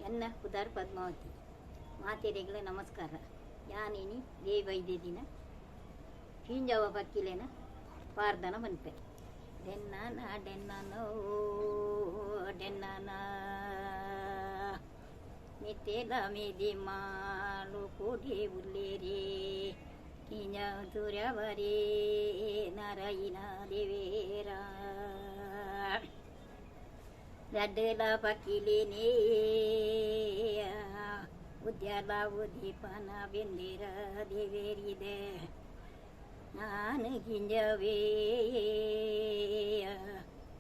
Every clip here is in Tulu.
ಎನ್ನ ಪುದರ್ ಪದ್ಮಾವತಿ. ಮಾತೆರೆಗ್ಲ ನಮಸ್ಕಾರ. ಯಾನಿನಿ ದೇವಿ ಬೈದೆದಿನ ಕಿಂಜವ ಪಕ್ಕಿಲೆನ ಪಾರ್ದನ ಮನ್ಪೆ. ಡೆನ್ನನ ಡೆನ್ನನೋ ಡೆನ್ನನ ಮಿತ್ತೆಲ ಮಿದಿ ಮಾಲು ಕೋಡಿ ಉಲ್ಲೇರಿ ಕಿಂಜ ತುರ್ಯವರೇ ನಾರಾಯಣ ದೇವೇರ. ರಡ್ಡಲ ಪಕ್ಕಿಲೇನೇ ಉದ್ಯಾಲ ಉದ್ದೀಪನ ಬೆಂದಿರ ದೇವೇರಿದೆ. ನಾನು ಕಿಂಜವೇ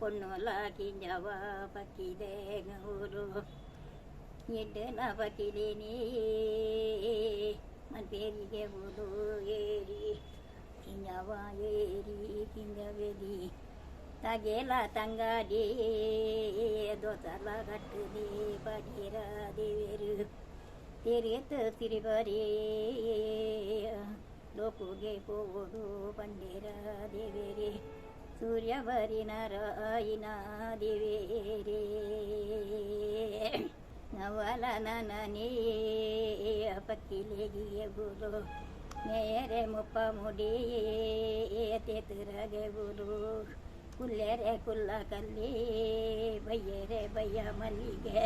ಪೊಣ್ಣುಲ ಕಿಂಜವ ಪಕ್ಕಿದೆ ಗೌರು ಎಡ್ಡಲ ಪಕ್ಕಿಲೇನೇ ಮನ್ಪೇರಿಗೆ ಊರು ಏರಿ ಕಿಂಜವ ಏರಿ ಕಿಂಜವೆದಿ ತಗೆಲ ತಂಗಡಿ ದೋಸಲ ಕಟ್ಟುದಿ ಪಡೀರ ದೇವೇರು ತಿರುತು ತಿರುಬರಿ ಲೋಕುಗೆ ಪೋಡು ಪಂಡೇರ ದೇವೇರಿ ಸೂರ್ಯ ಬರಿ ನಾರಾಯಣ ದೇವೇರೇ. ನವಲ ನನನೇ ಪಕ್ಕಿಲೆಗಿಯ ಗುರು ಮೇರೆ ಮುಪ್ಪ ಮುಡಿ ತೇತುರಗೆ ಗುರು ಕುಲ್ಲೆರೆ ಕುಲ್ಲ ಕಲ್ಲಿ ಬಯ್ಯರೆ ಬಯ್ಯ ಮಲ್ಲಿಗೆ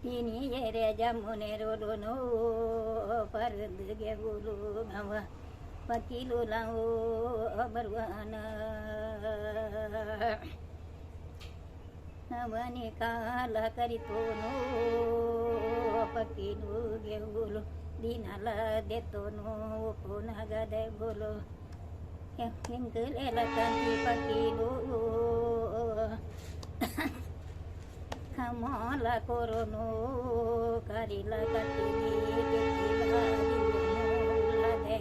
ತಿನಿಯರೆ ಜಮುನೆರುನು ಪರಂದುಗೆ ಗುರು ನವ ಪಕ್ಕಿಲು ನಾವು ಬರುವನ ನವನಿ ಕಾಲ ಕರಿತೋನು ಪಕ್ಕಿಲು ಗೆವುಲು ದಿನಲ ದೆತ್ತೋನು ಉಪ್ಪುನಗದೆ ಗುಲು ಎಂಕುಲೆಲ ಕಾಂತಿ ಪಕ್ಕಿಲು ಕಮಲ ಕೊರನು ಕರಿಲ ಕಟ್ಟಿದಿ ತೆತ್ತಿಲ ದಿವುನುಲ್ಲದೆ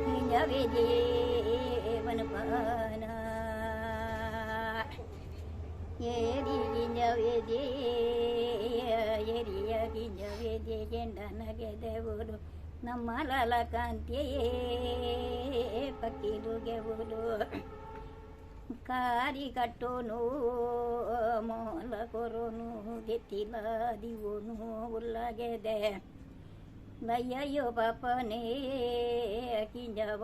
ಕಿಂಜವೆದಿ ವನಪಾನ ಏರಿ ಗಿಂಜವೆದಿ ಏರಿಯ ಗಿಂಜವೆದಿ ಗೆಂಡನಗೆ ದೇವರು ನಮ್ಮ ಲಲ ಕಾಂತಿಯೇ ಪಕ್ಕಿಲು ಗೆವುಲು ಕಾರಿ ಕಟ್ಟೋನು ಮೋಲ ಕೊರೋನು ದೆತ್ತಿಲ ದಿವೋನು ಉಲ್ಲಗೆದೆ ಲಯ್ಯಯ್ಯೋ ಪಾಪನೇ ಕಿಂಜವ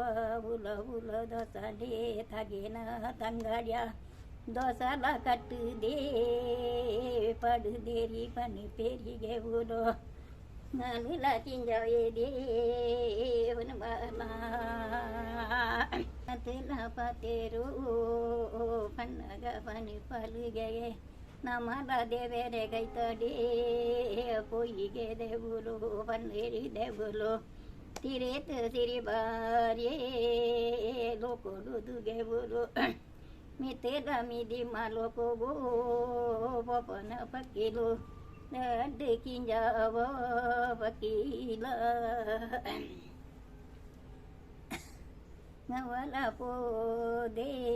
ಉಲ ಉಲ ದೊಸಲೆ ತಗೆನ ತಂಗಡ್ಯ ದೊಸಲ ಕಟ್ಟುದೇ ಪಡುದೇರಿ ಪನಿ ಪೆರಿಗೆ ಉಲೋ ನಾನುಲ ಕಿಂಜವೆ ದೇವನ ಬಾಲ ಪತೇರು ಪನ್ನಗ ಪನಿ ಪಲುಗೆ ನಮಲ ದೇವರೆ ಕೈತಡಿ ಪೊಯ್ಯಿಗೆ ದೇವುಲು ಪನ್ನೇರಿ ದೇವುಲು ತಿರೇತ ಸಿರಿ ಬಾರಿಯೇ ಲೋಕೊಡು ದುಗೆವುಲು ಮಿತೆಲ ಮಿದಿ ಮಲೋಕೋಗೋ ಪಪನ ಪಕ್ಕಿಲು ನಡ್ ಕಿಂಜವ ಪಕ್ಕಿಲ ನವಲ ಪೋದೇಯ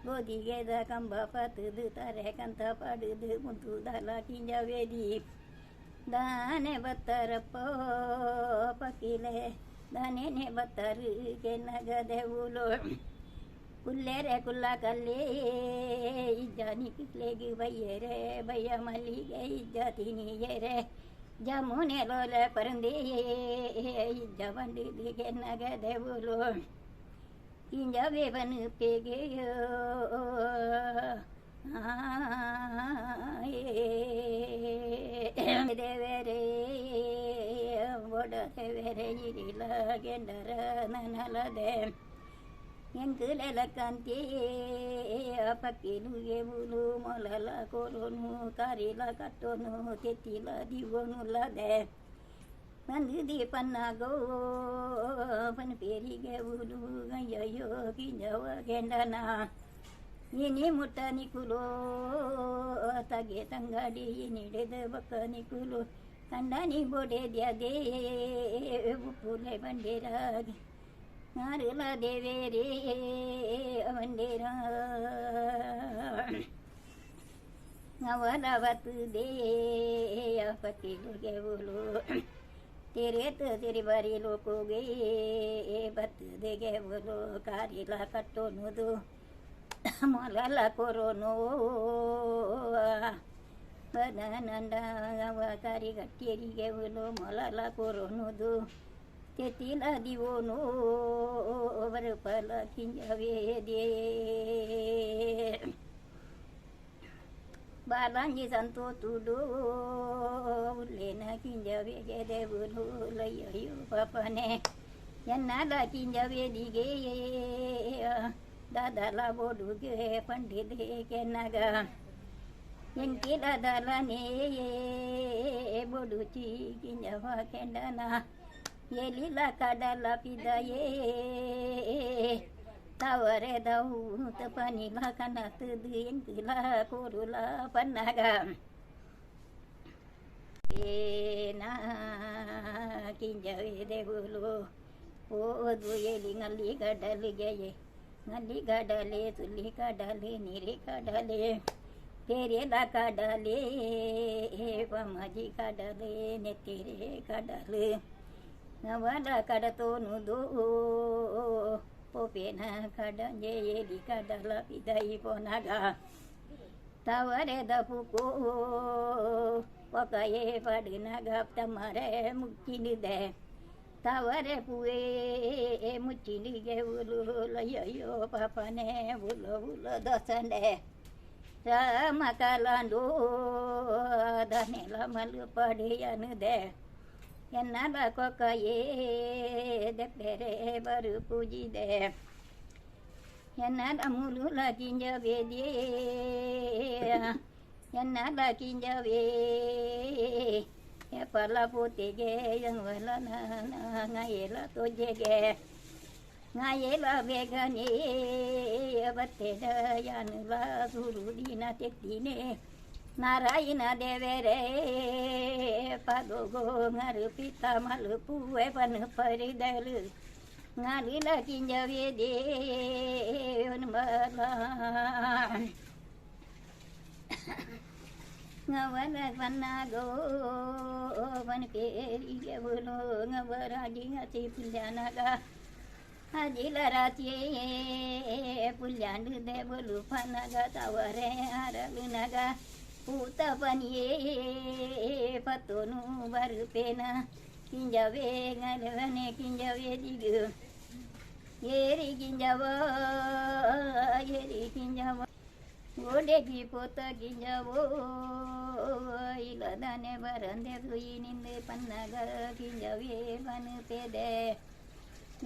ಗೋಧಿಗೆದ ಕಂಬ ಪತದು ತಾರೆ ಕಂತ ಪಡುದು ಮುದ್ದುದಲ ಕಿಂಜವೇದಿ ದಾನೆ ಬತ್ತರಪ್ಪ ಪಕ್ಕಿಲೆ ದಾನೇನೆ ಬತ್ತರು ಕೆನ್ನಗದೆವುಲು ಕುಲ್ಲೆರೆ ಕುಲ್ಲ ಕಲ್ಲೇ ಇಜ್ಜಾನಿ ಕಿಕ್ಲೆಗೆ ಬಯ್ಯರೆ ಬಯ್ಯ ಮಲ್ಲಿಗೆ ಇಜ್ಜ ತಿನಿಯರೆ ಜಮುನೆ ಲೋಲೆ ಪರಂದೇ ಇಜ್ಜ ಬಂಡಿದು ಕೆನ್ನಗದೆವುಲು ಕಿಂಜವೇ ಬನು ಪೆಗೆಯೋ ದೇವರೇ ಬೊಡ ದೇವರೇ ಇರಿಲ ಗೆಂಡರ ನನಲದೆ ಎಂಕುಲೆಲ ಕಾಂತಿ ಪಕ್ಕಿಲು ಗೆವುಲು ಮೊಲಲ ಕೊರೋನು ಕಾರಿಲ ಕಟ್ಟೋನು ತೆತ್ತಿಲ ದಿವೋನುಲ್ಲದೆ ನಂದು ಪನ್ನಾಗೋ ಪನ್ ಪೇರಿಗೆ ಊಲು ಅಯ್ಯಯ್ಯೋ ಕಿಂಜವ ಗೆಂಡನ ಇನಿ ಮುಟ್ಟ ನಿಕುಲೋ ತಗೆ ತಂಗಡಿ ನಿಡೆದ ಬಕ್ಕ ನಿಕುಲು ಕಂಡನಿ ಬೊಡೆ ದ್ಯದೇ ಉಪ್ಪುಲೆ ಬಂಡಿರಾಗಿ ನಾರುಲ ದೇವೇರೇ ಬಂಡಿರ ನವಲವತ್ತು ದೇಯ ಪಕ್ಕಿಲು ಗೆವುಲು ತಿರೇತು ತಿರಿಬರಿ ಲೋಕೋಗೆ ಬತ್ತದೆ ಗೆವುಲು ಕಾರಿಲ ಕಟ್ಟೋನುದು ಮೊಲಲ ಕೊರೋನು. ಬದನಂಡ ಕರಿ ಗಟ್ಟಿಯರಿಗೆ ಮೊಲಲ ಕೊರೊನುದು ತೆತ್ತಿಲ ದಿವೋನು ಬರುಪಲ ಕಿಂಜವೇದೆ. ಬಾಲಾಂಜಿ ಸಂತೋತುಡು ಉಲ್ಲೇನ ಕಿಂಜವೇಗೆ ದೇವುಲು ಲಯ್ಯೋ ಪಾಪನೆ ಎನ್ನಲ ಕಿಂಜವೇದಿಗೆ ದಾದಲ ಬೋಡುಗೆ ಪಂಡಿದೆ ಕೆನ್ನಗ ಎಂಕಿಲ ದಲನೇ ಬೊಡುಚಿ ಕಿಂಜವ ಕೆಂಡನ ಎಲಿಲ ಕಡಲ ಪಿದಯೇ ತವರೆ ದೌತ ಪನಿಲ ಕನತದು ಎಂಕಿಲ ಕೋರುಲ ಪನ್ನಗ ಏನ ಕಿಂಜವೇ ದೇವುಲು ಓದು ಎಲಿ ನಲ್ಲಿ ಕಡಲಿಗೆ ನಲ್ಲಿ ಕಡಲೆ ಸುಲ್ಲಿ ಕಡಲೆ ನೀರಿ ಕಡಲೆ ಪೆರೆಲ ಕಡಲೆ ಪಮಜಿ ಕಡಲೆ ನೆತ್ತಿರೆ ಕಡಲು ನವಲ ಕಡತೋನುದು ಪೋಪೇನ ಕಡಂಜೆ ಎಲಿ ಕಡಲ ಪಿದೈ ಪೋನಗ ತವರೆದ ಪುಕೋ ಪೊಕಯೇ ಪಡಿನಗ ತಮರೆ ಮುಕ್ಕಿನಿದೆ ತವರೆ ಪುವೇ ಮುಚ್ಚಿನಿಗೆ ಉಲು ಲಯ್ಯೋ ಪಾಪನೆ ಉಲ ಉಲ ದಸಂಡೆ ರಾಮ ಕಲಾಂಡು ದನೆಲ ಮಲು ಪಡೆಯನುದೆ ಎನ್ನಲ ಕೊಕ್ಕಯೇ ದೆಪ್ಪೆರೆ ಬರು ಪೂಜಿದೆ ಎನ್ನಲ ಮುಲುಲ ಕಿಂಜವೇದಿಯೇ ಎನ್ನಲ ಕಿಂಜವೇ ಪಲ ಪೂತಿಗೆ ಯಂವಲ ngayela ತೋಜೆಗೆ ngayela ಬೇಗನೆ ಬತ್ತೆದ ಯಾನುಲ ಸುರುದಿನ ತೆತ್ತಿನೆ ನಾರಾಯಣ ದೇವರೇ ಪದೋಗೋ ngರು ಪಿತ ಮಲು ಪೂವೆ ಪನು ಪರಿದಲು ngaliಲ ಕಿಂಜವೇ ದೇವನ ಬಲ ngವನ ವನ್ನಾಗೋ ವನ ಪೇರಿಗೆ ಬುಲೋ ngವರಾಜಿ ಅತಿ ಪುಲ್ಯಾನಗ ಅಜಿಲ ರಾತಿಯೇ ಪುಲ್ಯಾಂಡು ದೇವಲು ಪನಗ ತವರೆ ಅರಳುನಗ ಪೂತ ಪನಿಯೇ ಪತ್ತೋನು ಬರುಪೇನ ಕಿಂಜವೇ ngಲವನೆ ಕಿಂಜವೇ ದಿಗು ಏರಿ ಕಿಂಜವ ಏರಿ ಕಿಂಜವ ಓಡೆಗಿ ಪೋತ ಗಿಂಜವೋ ಇಲ್ಲದಾನೆ ಬರಂದೆ ನಿಂದೆ ಪನ್ನಗ ಗಿಂಜವೇ ಬನುಪೆದೆ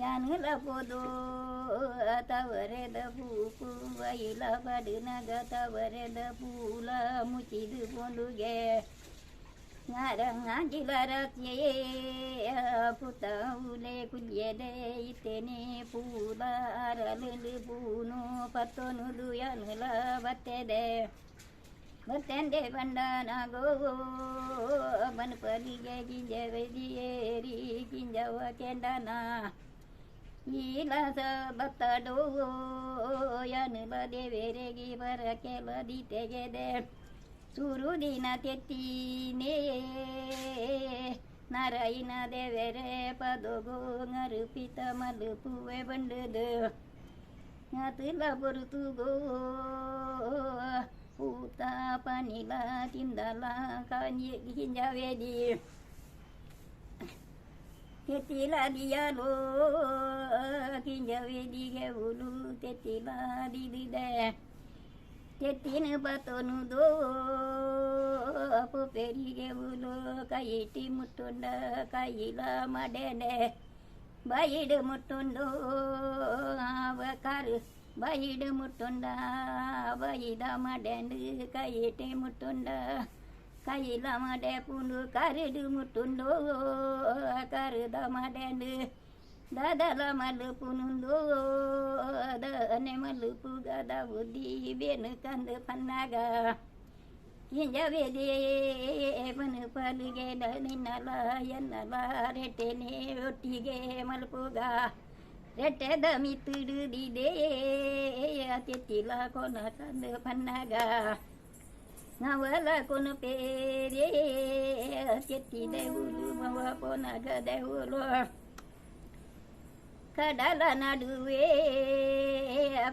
ಯಾನುಲ ಪೋದು ತವರೆದ ಪೂಪು ವೈಲ ಬಡುನಗ ತವರೆದ ಪೂಲ ಮುಚಿದು ಪೊಂಡುಗೆ ಂಗಾಜಿಲರತ್ಯೇ ಪುತ ಉಲೆ ಕುಲ್ಯದೆ ಇತ್ತೇನೆ ಪೂಲ ಅರಲು ಪೂನು ಪತ್ತೊನುದು ಯಾನುಲ ಬತ್ತೆದೆ ಬತ್ತೆಂದೆ ಬಂಡನಾಗೋ ಬನ್ಪಲಿಗೆ ಗಿಂಜವೆದಿಯೇರಿ ಗಿಂಜವ ಕೆಂಡನ ಈಲಸ ಬತ್ತಡೋ ಯಾನುಲ ದೇವೆರೆಗಿ ಬರ ಕೆಲದಿ ತೆಗೆದೆ ಸುರುದಿನ ತೆತ್ತೀನೇ ನಾರಾಯಣ ದೇವರೇ ಪದೋಗೋ ngರುಪಿತ ಮಲುಪುವೆ ಬಂಡದು ngತುಲ பொರುತುಗೋ ಪೂತ ಪನಿಲ ತಿಂದಲ ಕಾಂಜಿ ಗಿಂಜವೇದಿ ತೆತ್ತಿಲ ದಿಯಲೋ ಕಿಂಜವೇದಿಗೆ ಉಲು ತೆತ್ತಿಲ ದಿದಿದೆ ತೆತ್ತಿನ ಪತೊನುದೋ ಪೆರಿಗೆ ಉಲು ಕೈಟಿ ಮುಟ್ಟುಂಡ ಕೈಲ ಮಡೆನೆ ಬೈಡು ಮುಟ್ಟುಂಡು ಆವ ಕರು ಬೈಡು ಮುಟ್ಟುಂಡ ಬೈದ ಮಡೆಂಡು ಕೈಟಿ ಮುಟ್ಟುಂಡ ಕೈಲ ಮಡೆ ಪುಂಡು ಕರಡು ಮುಟ್ಟುಂಡು ಕರುದ ಮಡೆಂಡು ದದಲ ಮಲುಪುನುಂದು ದನೆ ಮಲುಪು ಗದ ಬುದ್ಧಿ ಬೆನು ಕಂದು ಪನ್ನಾಗ ಕಿಂಜವೇದೇ ಬನು ಪಲುಗೆ ನಿನ್ನಲ ಎನ್ನಲ ರೆಟ್ಟೆನೆ ಒಟ್ಟಿಗೆ ಮಲುಪುಗ ರೆಟ್ಟೆದ ಮಿತ್ತಿಡುದಿದೆ ತೆತ್ತಿಲ ಕೊನ ಕಂದು ಪನ್ನಾಗ ನವಲ ಕೊನು ಪೇರೆ ತೆತ್ತಿದೆ ಉಲು ಮವ ಪೊನಗದೆ ಉಲು ಕಡಲ ನಡುವೆ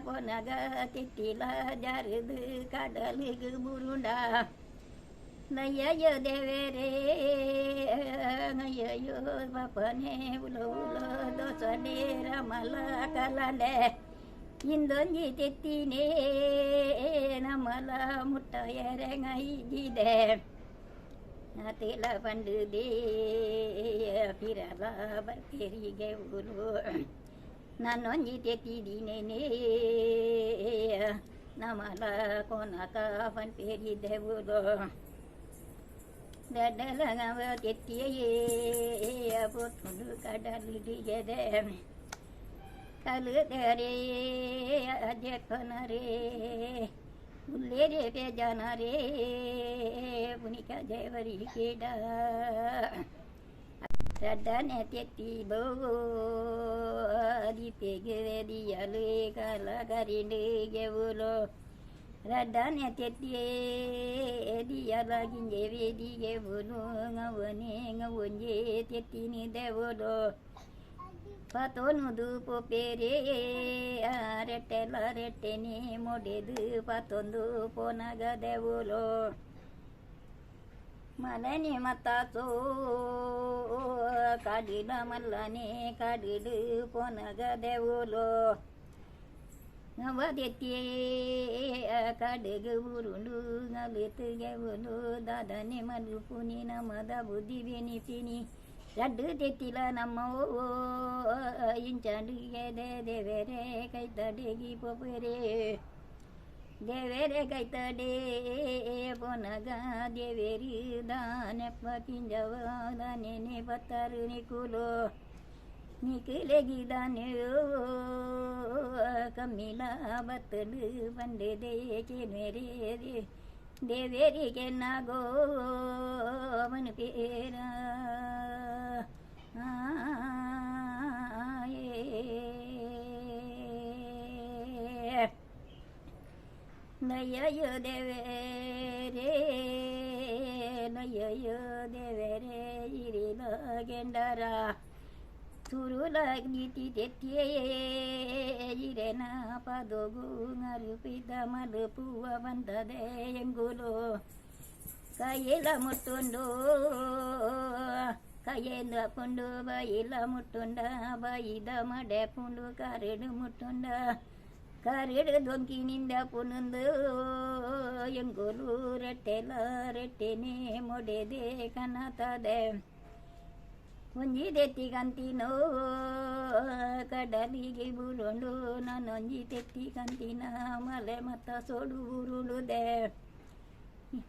ಪೊನಗ ತೆತ್ತಿಲ ಜರುದು ಕಡಲಿಗೆ ಬುರುಂಡ. ನಯ್ಯಯ್ಯೋ ದೇವರೇ ನಯ್ಯಯ್ಯೋ ಪಾಪನೆ ಉಲೋ ಉಲೋ ದೋಸನೆ ರಮಲ ಕಲಂಡೆ ಇಂದೊಂಜಿ ತೆತ್ತಿನೇ ನಮಲ ಮುಟ್ಟ ಎರೆಂಗೈದಿದೆ ತಿಲ ಪಂಡುದೇ ಪಿರಲ ಬರ್ಪೆರಿಗೆ ಉಲು ನಾನೊಂಜಿ ತೆತ್ತಿದಿನೇನೆ ನಮಲ ಕೊನಕ ಪನ್ಪೇರಿ ದೇವುಲು ದಡ್ಡಲಗವ ತೆತ್ತಿಯೇ ಪೊತ್ತುಂಡು ಕಡಲಿಗೆದೆ ಕಲುದರೆ ಅಜೆಪ್ಪನರೇ ಉಲ್ಲೇರೆ ಬೇಜನರೇ ಪುನಿಕ ದೇವರಿ ಕೇಡ ರಡ್ಡನೆ ತೆತ್ತಿ ಬೋದಿ ಪೆಗುವೆದಿಯಲು ಕಲ ಕರಿಂಡು ಗೆವುಲೋ ರಡ್ಡನೆ ತೆತ್ತಿಯೇ ದಿಯಲ ಗಿಂಜೆ ವೇದಿಗೆ ಬುಲು ngವನೆ ngವೊಂಜೆ ತೆತ್ತಿನಿ ದೇವುಲೋ ಪತೊನುದು ಪೊಪೆರೆ ರೆಟ್ಟೆಲ ರೆಟ್ಟೆನೆ ಮೊಡೆದು ಪತೊಂದು ಪೊನಗ ದೇವುಲೋ ಮಲನೆ ಮತ್ತಾಸೋ ಕಾಡಿಲ ಮಲ್ಲನೆ ಕಾಡಿಲು ಪೊನಗ ದೇವುಲೋ ನವದೆತ್ತಿಯೇ ಕಡೆಗೆ ಉರುಂಡು ನಲಿತುಗೆವುಲು ದಾದನೆ ಮಲ್ಪುನಿ ನಮದ ಬುದ್ಧಿ ಬೆನಿಪಿನಿ ರಡ್ಡು ತೆತ್ತಿಲ ನಮ್ಮ ಇಂಚಂಡುಗೆ ದೇವೆರೆ ಕೈತಡೆಗಿ ಪೊಪೆರೆ ದೇವೆರೆ ಕೈತಡೆ ಪೊನಗ ದೇವೆರಿ ದಾನೆಪ್ಪ ಪಿಂಜವ ದಾನೆನೆ ಪತ್ತರು ನಿಕುಲು ನಿಕುಲೆಗಿದಾನೆ ಕಮ್ಮಿಲ ಬತ್ತಡು ಬಂಡೆದೆ ಚೆನ್ವೆರೆ ದೇವೆರಿಗೆ ನಾಗೋ ಮನು ಪೇರ ನಯ್ಯಯ್ಯೋ ದೇವೇರೇ ನಯ್ಯಯ್ಯೋ ದೇವೇರೇ ಇರಿಲ ಗೆಂಡರ ಸುರುಲ ನೀತಿ ತೆತ್ತಿಯೇ ಇರೆನ ಪದೋಗು ಅರುಪಿದ ಮಲುಪುವ ಬಂದದೆ ಎಂಗುಲು ಕೈಲ ಮುಟ್ಟುಂಡು ಕೈಯಿಂದ ಪುಂಡು ಬೈಲ ಮುಟ್ಟುಂಡ ಬೈದ ಮಡೆ ಪುಂಡು ಕರಡು ಮುಟ್ಟುಂಡ ಕರಡು ದೊಂಕಿನಿಂದ ಪುನುಂದು ಎಂಗುಲು ರೆಟ್ಟೆಲ ರೆಟ್ಟೆನೆ ಮೊಡೆದೆ ಕನತದೆ ಒಂಜಿ ತೆತ್ತಿ ಕಂತಿನೋ ಕಡಲಿಗೆ ಬುರುಂಡು ನಾನೊಂಜಿ ತೆತ್ತಿ ಕಂತಿನ ಮಲೆ ಮತ್ತ ಸೋಡು ಬುರುಳುದೆ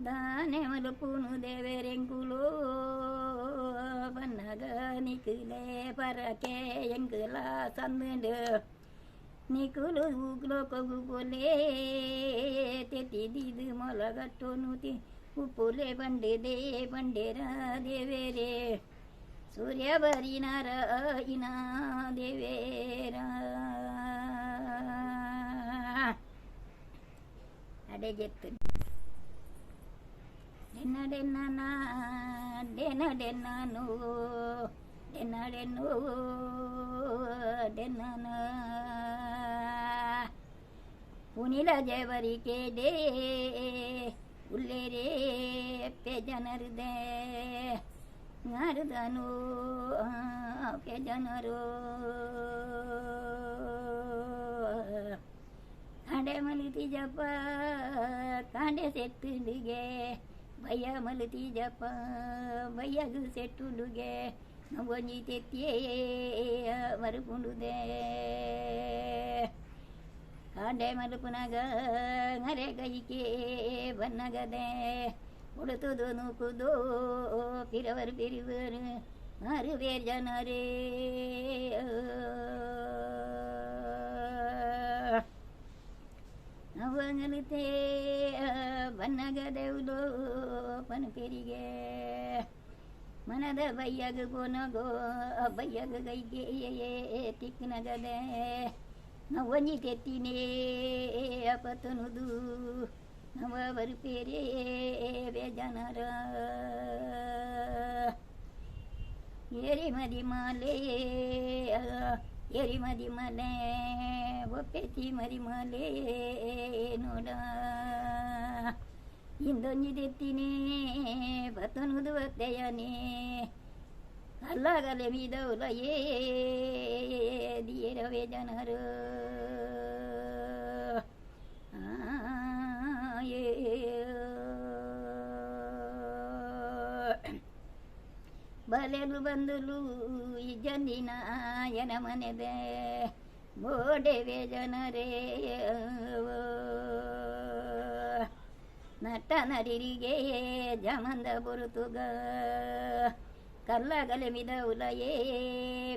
ದಾನೆ ಮಲಪುನು ದೇವೆರೆಂಕುಲು ಬನ್ನಗ ನಿಕುಲೆ ಪರಕೆ ಎಂಕುಲ ಸಂದುಂಡು ನಿಕುಲು ಲೋಕಗು ಪೊಲೆ ತೆತ್ತಿದಿದು ಮೊಲಗಟ್ಟೋನು ತಿ ಉಪ್ಪುಲೆ ಬಂಡೆದೆ ಬಂಡೇರ ದೇವೇರೆ ಸೂರ್ಯ ಬರಿ ನಾರಾಯಣ ದೇವೇರ ಅಡೆಗೆತ್ತು ಡೆನ್ನ ಡೆನ್ನ ಡೆನ್ನ ಡೆನ್ನ ಡೆನ್ನು ಡೆನ್ನ ಪುನಿಲ ಜವರಿ ಕೇಡೆ ಉಲ್ಲೇರೇ ಪೆಜನರುದೆ ನಾರದನು ಪೆಜನರು ಕಾಂಡೆ ಮಲಿತಿ ಜಪ ಕಾಂಡೆ ಸೆಟ್ಟುಂಡುಗೆ ಬಯ್ಯ ಮಲತಿ ಜಪ ಬಯ್ಯಗು ಸೆಟ್ಟುಂಡುಗೆ ನವೊಂಜಿ ತೆತ್ತಿಯೇ ಮರುಪುಂಡುದೆ ಕಾಂಡೆ ಮಲಪುನಗ ನರೆ ಕೈಕೆ ಬನ್ನಗದೆ ಉಡುತುದು ನೂಕುದು ಪಿರವರು ಪಿರಿವರು ಆರು ಬೇರ್ ಜನರೇ ಅವಂಗಲಿತೇ ಬನ್ನಗದೆವುಲೋ ಪನುಪೆರಿಗೆ ಮನದ ಬಯ್ಯಗ ಪೋನಗೋ ಬಯ್ಯಗ ಕೈಗೆ ತಿಕ್ಕನಗದೆ ನವೊಂಜಿ ತೆತ್ತಿನೇ ಅಪತನುದು ನವ ಬರುಪೇರೇ ಬೇಜನರ ಎರಿಮದಿ ಮಾಲೆ ಎರಿಮದಿ ಮಲೆ ಒಪ್ಪೆತಿ ಮರಿ ಮಲೆ ನೋಡ. ಇಂದೊಂಜಿ ದೆತ್ತಿನೇ ಬತ್ತನುದು ಬತ್ತೆಯನೇ ಅಲ್ಲಗಲೆ ಮೀದೌಲಯೇ ದಿಯರವೇ ಜನರು ಬಲೆಲು ಬಂದುಲು ಇಜ್ಜಂದಿನ ಎನ ಮನೆದೆ ಬೋಡೆವೆ ಜನರೇ ನಟ್ಟ ನರಿರಿಗೆ ಜಮಂದ ಬುರುತುಗ ಕಲ್ಲಗಲೆ ಮಿದ ಉಲಯೇ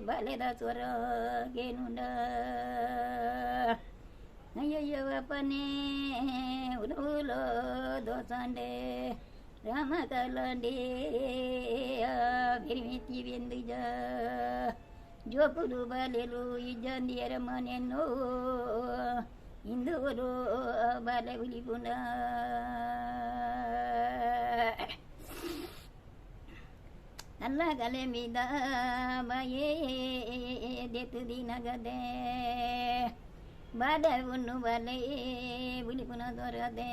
ಬಲೆದ ಸ್ವರ ಗೇನುಂಡ ಅಯ್ಯಯ್ಯವಪ್ಪನೇ ಉಲೋ ದೋಸಾಂಡೆ ರಾಮ ಕಲಂಡೆ ಬಿರಿಮಿತಿ ಬೆಂದುಜ ಜೋಕುಲು ಬಲೆಲು ಇಜ್ಜಂದಿಯರ ಮನೆಯನ್ನು ಹಿಂದೂರು ಬಲೆ ಉಲಿಪುಂಡ ಅಲ್ಲಗಲೆ ಮಿದ ಬಯೇ ದೆತ್ತು ದಿನಗದೆ ಬಲೆ ಉಣ್ಣು ಬಲೆ ಉಲಿಪುನ ದೊರದೆ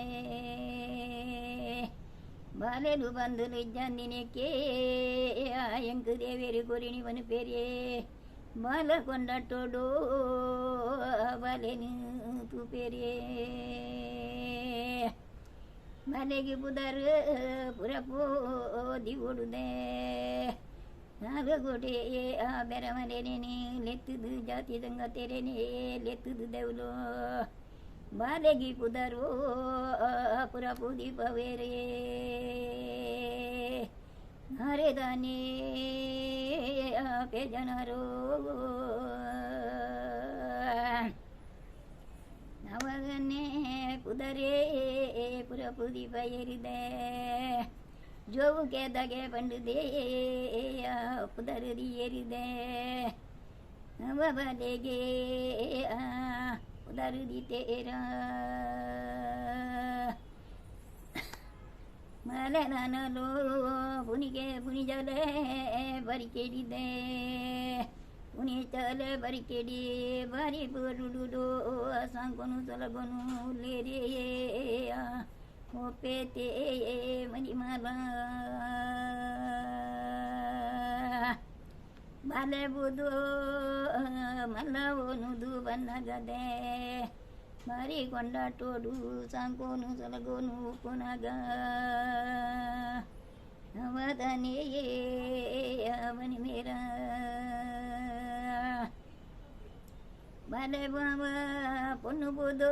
ಬಾಲೆಲು ಬಂದುಲು ಇಜ್ಜಂದಿನಕ್ಕೆ ಎಂಕು ದೇವೇರು ಕೊರಿಣಿವನು ಪೇರಿಯೇ ಬಾಲ ಕೊಂಡಟ್ಟೋಡು ಬಾಲೆನು ತೂಪೇರಿಯೇ ಮನೆಗೆ ಪುದರ್ ಪುರಪೋ ದಿವುಡುದೆ ನಾಲ್ಕು ಆ ಬೆರಮನೆನೆ ಲೆತ್ತದು ಜಾತಿ ದಂಗ ತೆರೆನೆ ಲೆತ್ತದು ದೆವ್ಲು ಬಾಲೆಗಿ ಪುದರು ಪುರಪು ದೀಪವೇರೇ ಹರೆದಾನೇ ಪೆ ಜನರು ನವಗನೆ ಪುದರೇ ಪುರಪು ದೀಪ ಏರಿದೆ ಜೋವು ಕೇದಗೆ ಬಂಡುದೇ ಪುದರುದಿ ಏರಿದೆ ಬಲೆಗೆ ಪುದರುದಿ ತೇರ ಮಲೆನನಲು ಪುನಿಗೆ ಪುನಿಜಲೆ ಬರಿಕೆಡಿದೆ ಪುನಿಚಲೆ ಬರಿಕೆಡಿ ಬಾರಿ ಬರುಡುಡು ಸಂಕೊನು ಸಲಗೊನು ಲೇರೇ ಒಪ್ಪೇತೆ ಮರಿಮಲ ಬಲೆಬುದು ಮಲ್ಲವನುದು ಬನ್ನಗದೆ ಮಾರಿ ಕೊಂಡಾಟೋಡು ಸಾಂಕೋನು ಸಲಗೋನು ಪುನಗ ಅವದನೆಯೇ ಅವನಿ ಮೇರ ಬಲೆ ಬಾವ ಪೊನ್ನು ಬುದು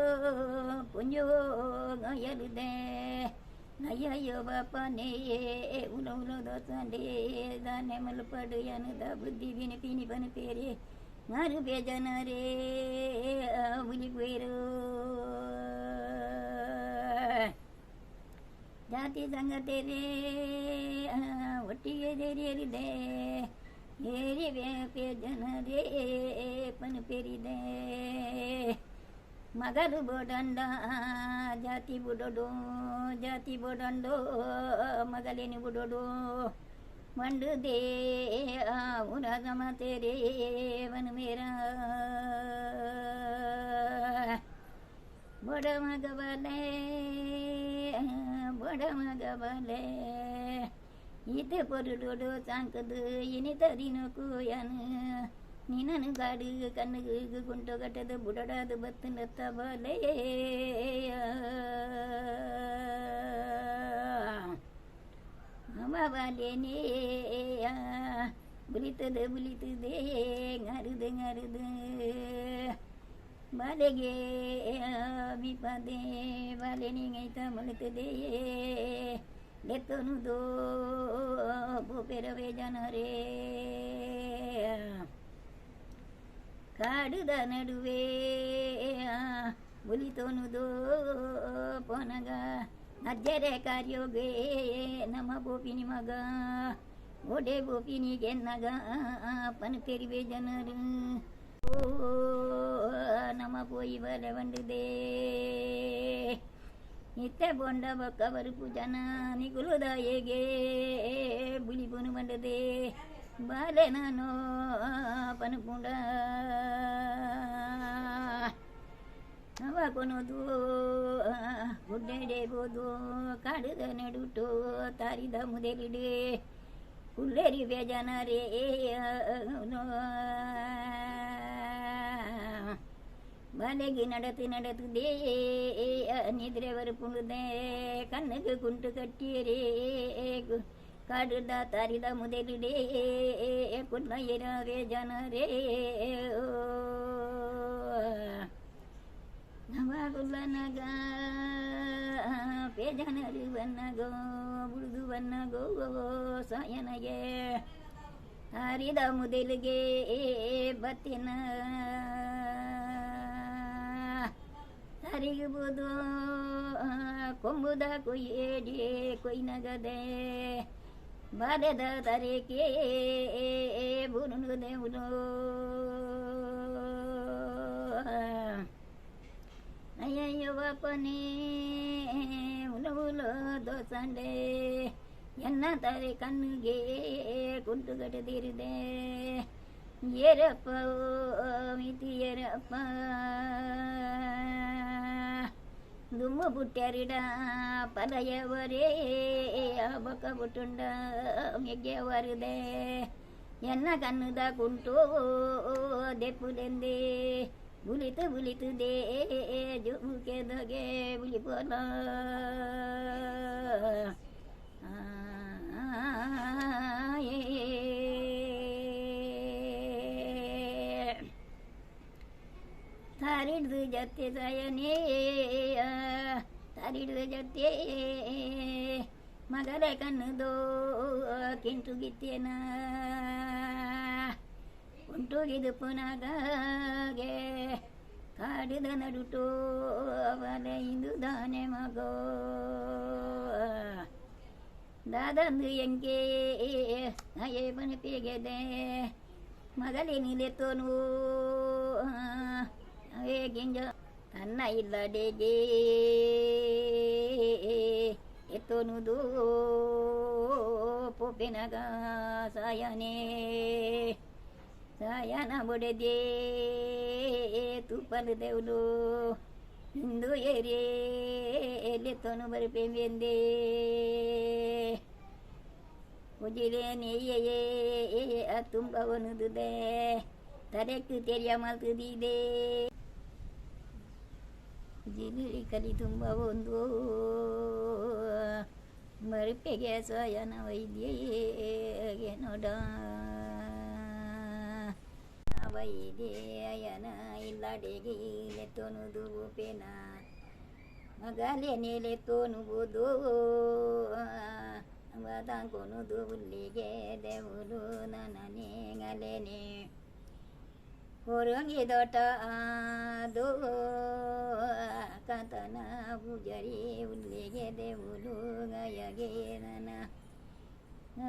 ಪುಂಜೋ ಗಯಲುದೆ ಅಯ್ಯಯ್ಯೋ ಬಾಪನೇ ಉಲ ಉಲ ದೋಸಂಡೆ ದಾನೆ ಮಲ್ಪಡು ಯನದ ಬುದ್ಧಿ ಬಿನಿ ಪಿನಿ ಬನ ಪೇರೆ ಮಾರು ಬೇಜನರೇ ಉಲಿ ಪೇರು ಜಾತಿ ಸಂಗತೇರೇ ಒಟ್ಟಿಗೆ ದೇರಿಯರಿದೆ ಏರಿ ಪೇ ಜನರೇ ಪನು ಪೆರಿದೆ ಮಗಲು ಬೋಡಂಡ ಜಾತಿ ಬುಡೋಡು ಜಾತಿ ಬುಡಂಡೋ ಮಗಲೇನು ಬುಡೋಡು ಮಂಡುದೇ ಉರ ಸಮತೇರೇ ವನ ಮೇರ ಬಡ ಮಗಬಲೆ ಬಡ ಮಗಬಲೆ ಈತ பொருளோடு சாங்கது இனித ದಿನಕ್ಕೂ ಯಾನು ನಿನನು ಗಾಡು ಕಣ್ಣು ಗುಂಟು ಕಟ್ಟದು ಬುಡಡಾದು ಬತ್ತು ನತ್ತ ಬಲೆ ಬಾಲೇನೇ ಬುಲಿತದೆ ಬುಲಿತದೆ ngರುದು ngರುದು ಬಾಲೆಗೆ ಬಿಪದೆ ಬಾಲೆ ನೀಂಗೈತ ಮಲಿತದೆ ಲೆತ್ತನುದೋ ಪೆರವೆ ಜನರೇ ಕಾಡುದ ನಡುವೆ ಬುಲಿತೋನುದೋ ಪೊನಗ ಅಜ್ಜರೆ ಕಾರ್ಯೋಗೆ ನಮ್ಮ ಬೋಪಿನಿ ಮಗ ಓಡೆ ಬೋಪಿನಿ ಗೆನ್ನಗ ಪನು ಪೆರಿವೆ ಜನರು ಓ ನಮ್ಮ ಪೋಯಿ ಬಲೆ ಬಂಡುದೇ ನಿತ್ಯ ಬೊಂಡ ಬೊಕ್ಕ ಬರುಪು ಜನ ನಿಗುಲುದಾಯೆಗೆ ಬುಲಿಪುನು ಬಂಡದೆ ಬಾಲೆ ನಾನು ಪನುಪುಂಡ. ಅವಕೊನದು ಗುಡ್ಡೆಡೆ ಬೋದು ಕಾಡುದ ನಡುಟು ತಾರಿದ ಮುದೆಲಿಡೆ ಕುಲ್ಲೇರಿ ಬೇಜನರೇ. ಬಾಲೆಗೆ நடத்து நடத்துதே ನಿದ್ರೆ ಬರುಪುಂಡುದೆ ಕಣ್ಣಗೆ ಕುಂಟು ಕಟ್ಟಿಯರೇ ಕಾಡುದ ತಾರಿದ ಮುದೆಲಿಡೆ ಕುಲ್ಲಯ್ಯರವೇ ಜನರೇ. ನವ ಕುಲ್ಲನಗ ಪೇಜನರು ಬನ್ನಗೋ ಬುಡುದು ಬನ್ನಗೋ ಸಾಯನಗೆ ಹರಿದ ಮುದೆಲಿಗೆ ಬತ್ತಿನ ಹರಿಗಬಹುದು ಕೊಂಬುದ ಕೊಯ್ಯೇಡಿ ಕೊಯ್ನಗದೆ ಬಾಲೆದ ತರೇಕೆ ಬುರುನು. ಅಯ್ಯಯ್ಯೋ ಬಾಪನೇ ಉಲುಲು ದೋಸಂಡೆ ಎನ್ನ ತಾರೆ ಕಣ್ಣಿಗೆ ಕುಂಟು ಕಟ್ಟದಿರಿದೆ ಏರಪ್ಪ ಮಿತಿ ಏರಪ್ಪ ದುಮ್ಮು ಪುಟ್ಟ್ಯಾರಿಡ ಪಲಯವರೇ ಬೊಕ್ಕ ಪುಟ್ಟುಂಡ ಮೆಗ್ಗೆ ವರುದೆ ಎನ್ನ ಕಣ್ಣುದ ಕುಂಟು ದೆಪ್ಪುಲೆಂದೆ ಬುಲಿತು ಬುಲಿತುದೆ ಜುಮುಕೆದಗೆ ಬುಲಿಪೋಲ. ತಾರಿಡ್ದು ಜತ್ತೆ ಸಾಯನೇ ತಾರಿಡ್ದು ಜತ್ತೆ ಮಗಲ ಕಣ್ಣುದೋ ಕೆಂಟು ಗಿತ್ತೇನ ಉಂಟುಗಿದು ಪುನಗಾಗೆ ಕಾಡಿದ ನಡುಟೋ ಅವಲ ಇಂದು ದಾನೆ ಮಗೋ ದಾದಂದು ಎಂಕೆ ಅಯ್ಯೇ ಪನಿಪಿಗೆದೆ ಮಗಲಿ ನಿಲೆತೋನು ಅವೇ ಗಿಂಜ ತನ್ನ ಇಲ್ಲಡೆಗೆ ಎತ್ತೋನುದು ಪೊಪ್ಪಿನಗ ಸಾಯನೇ ಸಾಯನ ಬೊಡೆದೇ ತುಪ್ಪಲು ದೇವುಲು ಇಂದು ಏರೇ ಎಲೆತ್ತೋನು ಬರುಪೆಂಬೆಂದೇ ಉಜಿರೆ ನೆಯ್ಯೇ ತುಂಬವನುದುದೆ ತಲೆಕ್ಕು ತೆರಿಯ ಮಲ್ತುದಿದೆ ಜಿಲಿ ಕಲಿ ತುಂಬ ಒಂದು ಮರುಪೆಗೆ ಸ್ವಯನ ವೈದ್ಯಗೆ ನೋಡ ವೈದ್ಯಯನ ಇಲ್ಲಡೆಗೆ ಲೆತ್ತೋನುದು ಉಪೇನ ಮಗಲೆ ನೆಲೆತ್ತೋನುವುದು ತಾಂಕೊನುದು ಉಲ್ಲಿಗೆ ದೇವುಲು ನನನೇ ಗಲೆನೆ ಹೊರಂಗಿ ದೊಟ್ಟ ಅದು ಕಾಂತನ ಪೂಜಾರಿ ಉಲ್ಲಿಗೆ ದೇವುಲು ಗಯಗೆ ನನ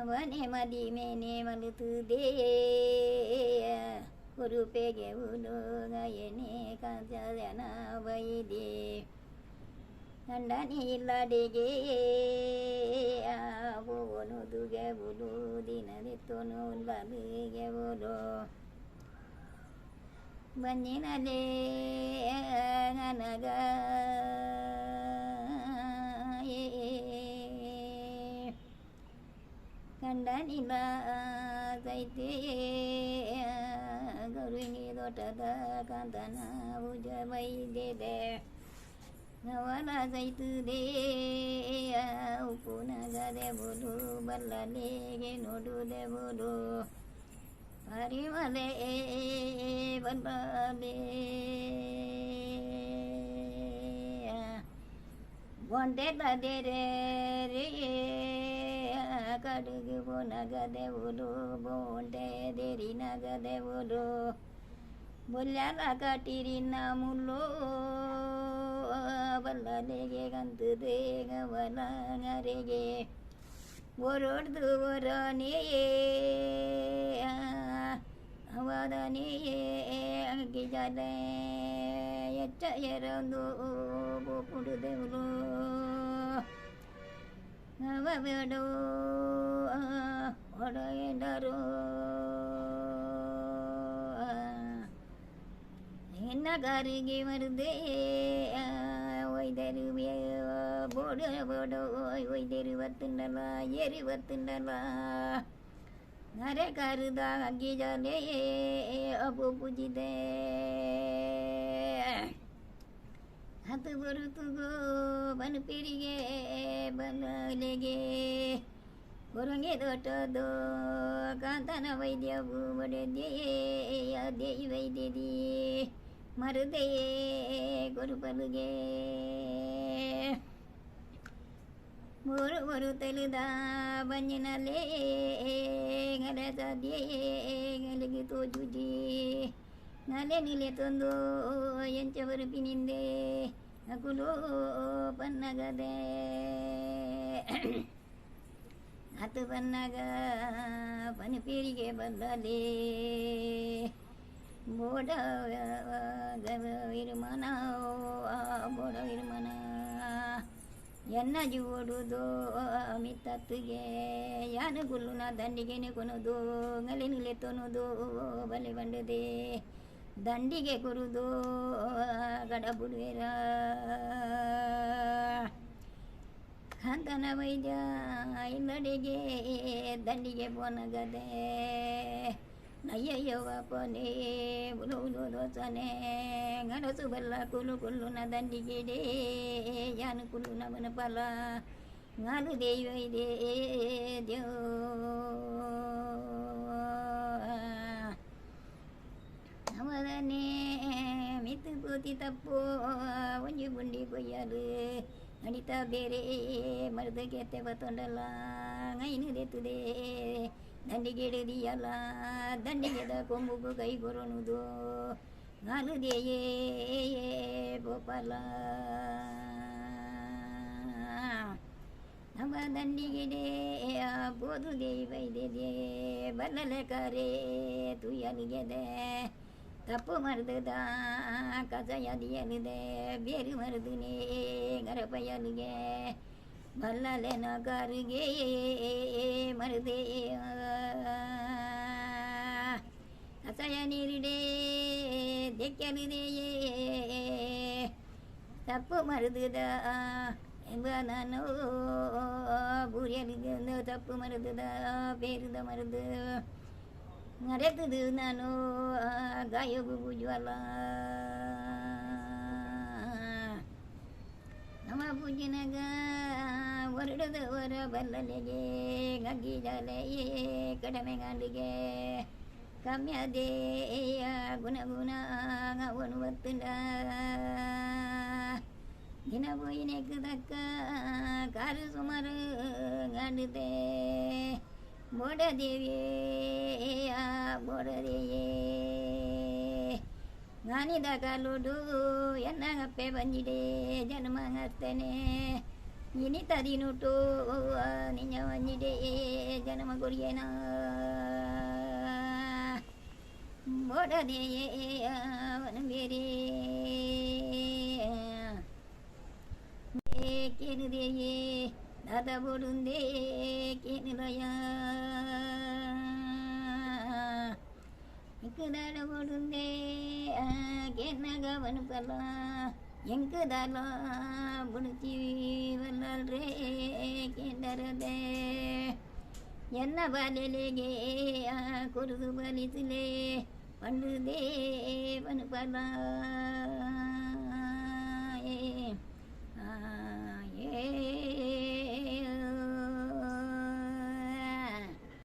ಅವನೇ ಮದಿ ಮೇನೆ ಮಲುತುದೇ ಕುರುಪೆಗೆ ಉಲು ಗಯನೆ ಕಾಂಚನ ಬೈದೆ ಗಂಡನಿ ಇಲ್ಲಡೆಗೆ ಬೋನು ದುಗೆ ದಿನದಿತ್ತೋನು ಬಲಿಗೆ ಬೋಲು ಬಂಜಿನಲೇ ನನಗ ಗಂಡನಿಲ್ಲ ಸೈತೆ ಗರುಂಗಿ ದೊಡ್ಡದ ಕಾಂತನ ಭುಜ ಬೈದಿದೆ ಅವನ ಸೈತುದೇ ಉಪ್ಪುನಗದೆ ಬೋಲು ಬಲ್ಲಲೇಗೆ ನೋಡುದೆ ಬೋಲು ಪರಿಮಲೆ ಬಲ್ಲಲೆ ಬೊಂಡೆ ತದೇರೆ ರೇ ಕಡುಗು ಪೋನಗದೆವುಲು ಬೋಂಡೆ ದೇರಿ ನಗದೆವುಲು ಬೊಲ್ಯಾಲ ಕಟ್ಟಿರಿನ ಮುಳ್ಳು ಬಲ್ಲಲೆಗೆ ಕಂತುದೆ ಗವಲಂಗರೆಗೆ ಒರೊಡ್ದು ಒರನೇ ಅವದನೇ ಗಿಜಲೆ ಎಚ್ಚ ಎರಂದು ಪುಡುದೆವುಲು ಅವಬೇಡು ಒಡೆಯರು. ನಿನ್ನ ಕಾರಿಗೆ ಮರುದೇ ಒಯ್ದರು ಬೋಡು ಬೋಡು ಒಯ್ದರು ಬತ್ತುಂಡಲ ಏರಿ ಬತ್ತುಂಡಲ ನರೆ ಕಾರುದ ಅಗ್ಗಿ ಜಾಲೆ ಅಪು ಪೂಜಿದೆ ಹತ್ತು ಬರುತ್ತುಗೋ ಬನುಪಿರಿಗೆ ಬಲಲೆಗೆ ಕೊರಂಗೆ ದೊಡ್ಡದು ಕಾಂತನ ವೈದ್ಯವು ಒಡೆದೇ ದೇಯಿ ವೈದ್ಯದಿ ಮರುದೇ ಗುರುಪಲುಗೆ ಮೂರು ஒரு தெலுதா ಬಂಜಿನಲೇ ಗಲಸದೇ ಗಲಿಗೆ ತೋಜುಜಿ ನಲೆ ನಿಲೆ ತಂದು ಎಂಚ ಬರುಪಿನಿಂದೆ ಅಕುಲು ಪನ್ನಗದೆ ಅತು ಪನ್ನಗ ಪನಿಪೇರಿಗೆ ಬಲ್ಲಲೆ ಬೋಡ ಇರುಮನ ಬೋಡ ಇರುಮನ ಎನ್ನ ಜೀವೋಡುದು ಮಿತ್ತತ್ತಿಗೆ ಯಾನು ಗುಲ್ಲುನ ದಂಡಿಗೆನೆ ಕೊನದು ಗಲಿನಿಲೆ ತೊನುದು ಬಲೆ ಬಂಡದೆ ದಂಡಿಗೆ ಕುರುದು ಗಡಬುಡುವೆರ ಕಾಂತನ ವೈದ್ಯ ಇಲ್ಲಡೆಗೆ ದಂಡಿಗೆ ಪೋನಗದೆ ಅಯ್ಯಯ್ಯವ ಪೋನೆ ಉಲು ಉಲು ದೋಸನೆ ಗಡಸು ಬಲ್ಲ ಕುಲು ಕುಲ್ಲುನ ದಂಡಿಗೆಡೆ ಯಾನು ಕುಲ್ಲುನ ಬನಪಲ ನಾಲು ದೇವ ಇದೆ ದೇವ ಅವರನೇ ಮಿತ್ತು ಪೂತಿ ತಪ್ಪು ಒಂಜಿ ಬುಂಡಿ ಕೊಯ್ಯಲು ಅಡಿತ ಬೇರೆ ಮರದ ಕೆತ್ತೆ ಬತ್ತೊಂಡಲ್ಲ ಐನು ದೆತ್ತುದೆ ದಂಡಿಗೆಡದಿಯಲ್ಲ ದಂಡಿಗೆದ ಕೊಂಬುಗು ಕೈ ಕೊರನುದು ನಾಲು ದೇಯೇ ಗೋಪಾಲ ನಮ್ಮ ದಂಡಿಗೆಡೆ ಬೋದು ದೇಯಿ ಬೈದೆ ಬಲ್ಲಲೆ ಕರೆ ತುಯಲಿಗೆದೆ ತಪ್ಪು ಮರುದುದ ಕಸಯದಿಯಲಿದೆ ಬೇರು ಮರುದುನೇ ಗರಪಯಲಿಗೆ ಬಲ್ಲಲೆನ ಕರುಗೆ ಮರುದೇ ಕಸಯ ನೀರಿಡೆ ದೆಕ್ಕಲಿದೆಯೇ ತಪ್ಪು ಮರುದುದ ಎಂಬ ನಾನು ಬೂರಿಯಲಿಗೆ ತಪ್ಪು ಮರುದುದ ಬೇರುದ ಮರುದು ಮರೆತದು ನಾನು ಗಾಯಗು ಪೂಜುವಲ್ಲ ನಮ್ಮ ಪೂಜಿನಗ ಹೊರಡದ ಹೊರ ಬಲ್ಲಲೆಗೆ ಗಗ್ಗಿ ಜಾಲೆ ಕಡಿಮೆ ಗಾಂಡಿಗೆ ಕಮ್ಯದೇ ಗುಣ ಗುಣ ಅವನು ಬತ್ತುಂಡ ದಿನ ಪೋಯಿನೆಕ್ ತಕ್ಕ ಕಾರು ಸುಮಾರು ಗಾಂಡುದೆ ಬೋಡದೇವಿಯೇ ಬೋಡದೇಯೇ ನಾನಿದ ಕಾಲುಡು ಎನ್ನಗಪ್ಪೆ ಬಂಜಿಡೆ ಜನ್ಮ ಹಸ್ತನೆ ಇನಿತ ದಿನುಟು ನಿಂಜ ಬಂಜಿಡೆ ಜನ್ಮ ಗುರಿಯನ ಬೋಡದೇಯೇ ಅವನು ಬೇರೆ ಕೇನುದೇಯೇ ದಾದ ಬೋಡುಂದೇ ಕೇನುಲಯ ಇಕ್ಕುದಾಡ ಬೋಡುಂದೇ ಕೇನಗ ಬನುಪಲ ಎಂಕುದಾಲ ಬುಡುಚಿ ಬಲ್ಲಲ್ರೇ ಕೇಂದರದೆ ಎನ್ನ ಬಾಲೆಲೆಗೆ ಕುರುದು ಬಲಿಸುಲೆ ಪಂಡುದೇ ಬನುಪಲ ಏ